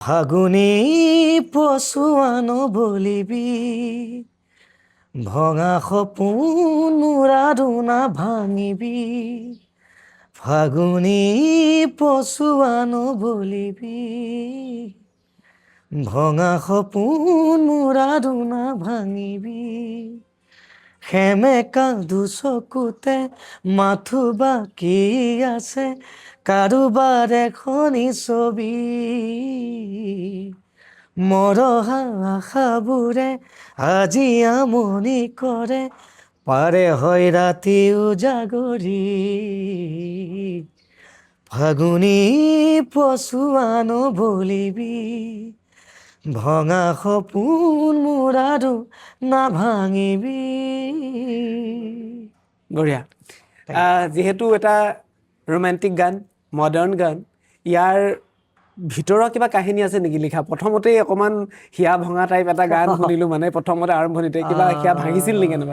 ফাগুনী পছোৱা নবলিবি, ভঙা সপোন মোৰ আৰু নাভাঙিবি। ফাগুনী পছোৱা নবলিবি, ভঙা সপোন মোৰ আৰু নাভাঙিবি। সেমেকা দুচকুতে মাথো বাকী আছে কাৰোবাৰ এখনি ছবি। মৰহা আশাবোৰে আজি আমনি কৰে, পাৰে হয় ৰাতি উজাগৰি। ফাগুনী পছোৱা নবলিবি, ভঙা সপোন মোৰ আৰু নাভাঙিবি। বঢ়িয়া। যিহেতু এটা ৰোমান্টিক গান, মডাৰ্ণ গান, ইয়াৰ ভিতৰৰ কিবা কাহিনী আছে নেকি লিখা? প্ৰথমতেই অকণমান হিয়া ভঙা টাইপ এটা গান শুনিলোঁ, মানে প্ৰথমতে আৰম্ভণিতে কিবা হিয়া ভাঙিছিল নেকি এনেকুৱা?